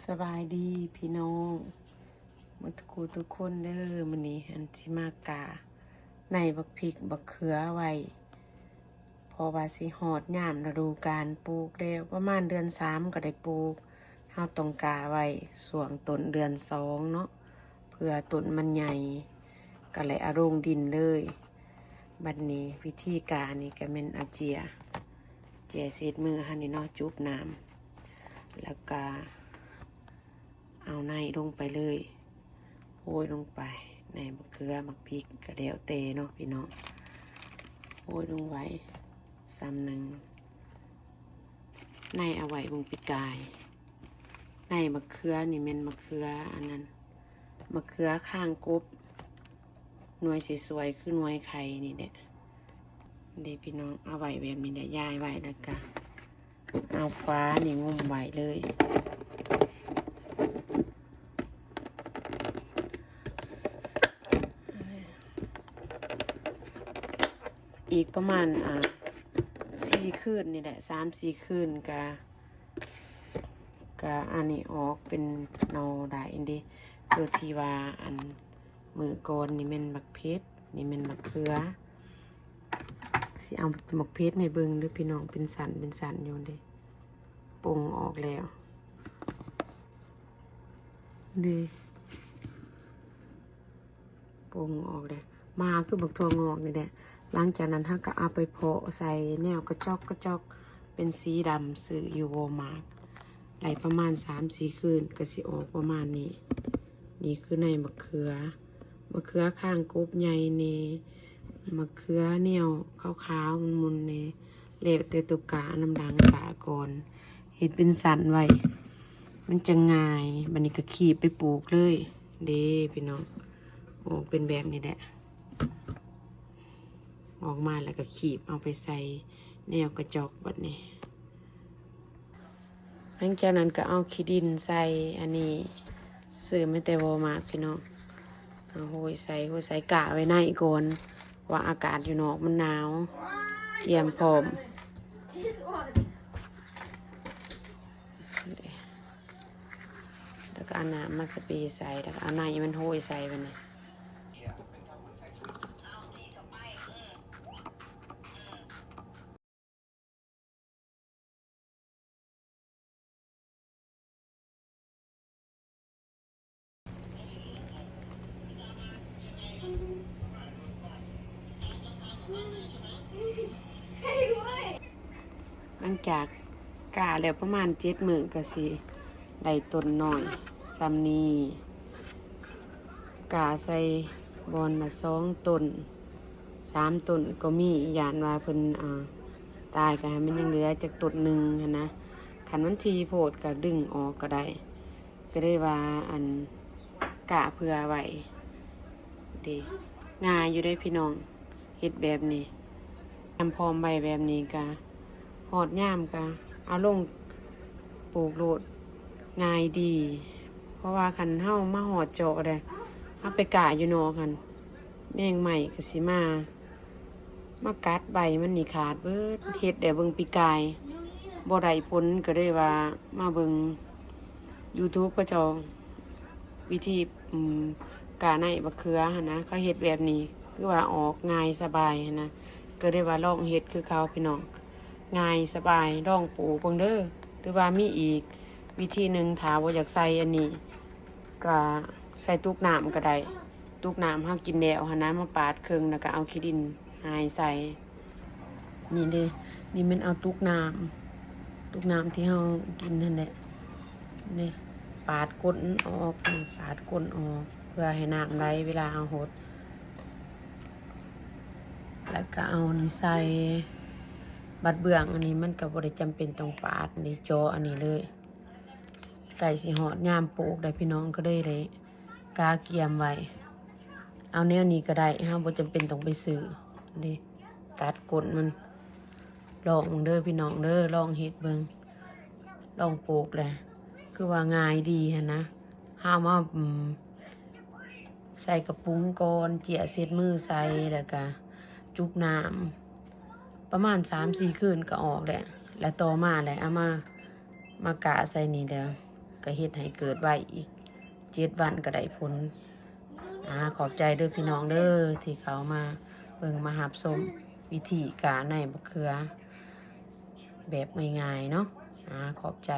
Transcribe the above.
ສະບາຍດີພີ່ນ້ອງໝົດທຸກຜູ້ທຸກຄົນເດີ້. ມື້ນີ້ຫັ້ນຊິມາກາໃນບັກພິກບັກເຂືອໄວ້ ເພາະວ່າຊິຮອດຍາມລະດູການປູກແລ້ວ, ປະມານເດືອນສາມກໍໄດ້ປູກ. ເຮົາຕ້ອງກາໄວ້ຊ່ວງຕົ້ນເດືອນສອງເນາະ ເພື່ອຕົ້ນມັນໃຫຍ່ ກໍເລີຍເອົາລົງດິນເລີຍ. ບັດນີ້ວິທີການີ້ກໍແມ່ນເອົາເຈ້ຍ ເຈ້ຍເສດມືເຮົານີ້ເນາະ ຈຸບນ້ຳ ແລ້ວກໍເອົາໃນລົງໄປເລີຍ ໂຮຍລົງໄປ ໃນບັກເຂືອບັກພິກກໍແລ້ວແຕ່ເນາະພີ່ນ້ອງ. ໂຮຍລົງໄວ້ຊຳໜຶ່ງ ໃນເອົາໄວ້ເບິ່ງປີກາຍ. ໃນບັກເຂືອນີ້ແມ່ນບັກເຂືອອັນນັ້ນ ບັກເຂືອຄາງກົບ ໜ່ວຍສວຍໆ ຄືໜ່ວຍໄຂ່ນີ້ແຫຼະເດ້ພີ່ນ້ອງ. ເອົາໄວ້ແບບນີ້ແຫຼະ ຢາຍໄວ້ ແລ້ວກະເອົາຝານີ້ງຸ້ມໄວ້ເລີຍ. ອີກປະມານ ອ່າ ສີ່ຄືນນີ້ແຫຼະ ສາມສີ່ຄືນກະ ກະອັນນີ້ອອກເປັນໜໍ່ໄດ້ເດ້. ໂຕທີ່ວ່າອັນມື້ກ່ອນນີ້ແມ່ນບັກເຜັດ ນີ້ແມ່ນບັກເຂືອ. ຊິເອົາບັກເຜັດໃຫ້ເບິ່ງເດີ້ພີ່ນ້ອງ ເປັນສັນເປັນສັນຢູ່ເດ້ ປົ່ງອອກແລ້ວເດ້. ປົ່ງອອກແລ້ວ ມາຄືບັກຖົ່ວງອກນີ້ແຫຼະ. ຫຼັງຈາກນັ້ນເຮົາກໍເອົາໄປເພາະໃສ່ແນວກະຈອກກະຈອກ ເປັນສີດຳ ຊື້ຢູ່ວໍມາດ ໄດ້ປະມານສາມສີ່ຄືນ ກໍຊິອອກປະມານນີ້. ນີ້ຄືໃນບັກເຂືອ ບັກເຂືອຄາງກົບໃຫຍ່ແດ່ ບັກເຂືອແນວຂາວໆ ໝຸ່ນໆແດ່ ແລ້ວແຕ່ໂຕກະ. ນຳຫຼັງກະກ່ອນ ເຮັດເປັນສັນໄວ້ ມັນຈະງ່າຍ. ບັດນີ້ກໍຄີບໄປປູກເລີຍເດ້ພີ່ນ້ອງ ອອກເປັນແບບນີ້ແຫຼະ. ອອກມາແລ້ວກໍຄີບເອົາໄປໃສ່ແນວກະຈອກບັດນີ້. ຫຼັງຈາກນັ້ນກໍເອົາຂີ້ດິນໃສ່ ອັນນີ້ຊື້ມາແຕ່ວໍມາດພີ່ນ້ອງ. ເອົາໂຮຍໃສ່ ໂຮຍໃສ່ ກະໄວ້ໃນກ່ອນ ເພາະວ່າອາກາດຢູ່ນອກມັນໜາວ. ກຽມພ້ອມ ແລ້ວກໍເອົານ້ຳມາສະເປໃສ່ ແລ້ວກໍເອົາໃນມັນໂຮຍໃສ່ບັດນີ້. ຫຼັງຈາກກະແລ້ວປະມານເຈັດມື້ ກໍຊິໄດ້ຕົ້ນນ້ອຍຊ່ຳນີ້. ກະໃສ່ບ່ອນລະສອງຕົ້ນ ສາມຕົ້ນກໍມີ ຢ້ານວ່າເພິ່ນ ອ່າ ຕາຍກໍໃຫ້ມັນຍັງເຫຼືອຈັກຕົ້ນໜຶ່ງຫັ້ນນະ. ຄັນມັນຖີ່ໂພດກໍດຶງອອກກໍໄດ້ ກໍເລີຍວ່າ ອັນ ກະເຜື່ອໄວ້ເດ້ ງ່າຍຢູ່ເດ້ພີ່ນ້ອງ ເຮັດແບບນີ້ ກຽມພ້ອມໄວ້ແບບນີ້ ກະຮອດຍາມກະເອົາລົງປູກໂລດ ງ່າຍດີ. ເພາະວ່າຄັນເຮົາມາຮອດເຈາະແລ້ວ ເຮົາໄປກະຢູ່ນອກຫັ້ນ ແມງໄມ້ກໍຊິມາ ມາກັດໃບມັນນີ້ຂາດເບິດ. ເຮັດແລ້ວເບິ່ງປີກາຍບໍ່ໄດ້ຜົນ ກໍເລີຍວ່າມາເບິ່ງຢູທູບເຂົາເຈົ້າ ວິທີ ອືມ ກະໃນບັກເຂືອຫັ້ນນະ ເຂົາເຮັດແບບນີ້ ຄືວ່າອອກງ່າຍສະບາຍຫັ້ນນະ ກໍເລີຍວ່າລອງເຮັດຄືເຂົາພີ່ນ້ອງ ງ່າຍສະບາຍ ລອງປູກເບິ່ງເດີ້. ຫຼືວ່າມີອີກວິທີໜຶ່ງ ຖ້າບໍ່ຢາກໃສ່ອັນນີ້ ກະໃສ່ຕຸກນ້ຳກໍໄດ້ ຕຸກນ້ຳເຮົາກິນແລ້ວຫັ້ນນະ ມາປາດເຄິ່ງ ແລ້ວກະເອົາຂີ້ດິນຫາຍໃສ່. ນີ້ເດ້ ນີ້ແມ່ນເອົາຕຸກນ້ຳ ຕຸກນ້ຳທີ່ເຮົາກິນຫັ້ນແຫຼະ ນີ້ ປາດກົ້ນອອກ ປາດກົ້ນອອກ ເພື່ອໃຫ້ນ້ຳໄຫຼເວລາເຮົາຫົດ. ແລ້ວກໍເອົານີ້ໃສ່ ບັດເບື້ອງອັນນີ້ມັນກໍບໍ່ໄດ້ຈຳເປັນຕ້ອງປາດ ນີ້ເຈາະອັນນີ້ເລີຍ. ໃກ້ຊິຮອດຍາມປູກແລ້ວພີ່ນ້ອງ ກໍເລີຍໄດ້ກະກຽມໄວ້. ເອົາແນວນີ້ກໍໄດ້ ເຮົາບໍ່ຈຳເປັນຕ້ອງໄປຊື້ເດ້ ຕັດກົ້ນມັນ. ລອງເບິ່ງເດີ້ພີ່ນ້ອງເດີ້ ລອງເຮັດເບິ່ງ ລອງປູກແຫຼະ ຄືວ່າງ່າຍດີຫັ້ນນະ. ເຮົາມາ ອືມ ໃສ່ກະປຸງກ່ອນ ເຈ້ຍເຊັດມືໃສ່ ແລ້ວກະຈຸບນ້ຳ ປະມານສາມສີ່ຄືນກໍອອກແຫຼະ. ແລ້ວຕໍ່ມາແຫຼະ ເອົາມາ ມາກະໃສ່ນີ້ແລ້ວ ກໍເຮັດໃຫ້ເກີດໄວ ອີກເຈັດວັນກໍໄດ້ຜົນ. ອາ ຂອບໃຈເດີພີ່ນ້ອງເດີ ທີ່ເຂົ້າມາເບິ່ງມາຮັບຊົມວິທີກາໃນບັກເຂືອແບບງ່າຍໆເນາະ. ອາ ຂອບໃຈ.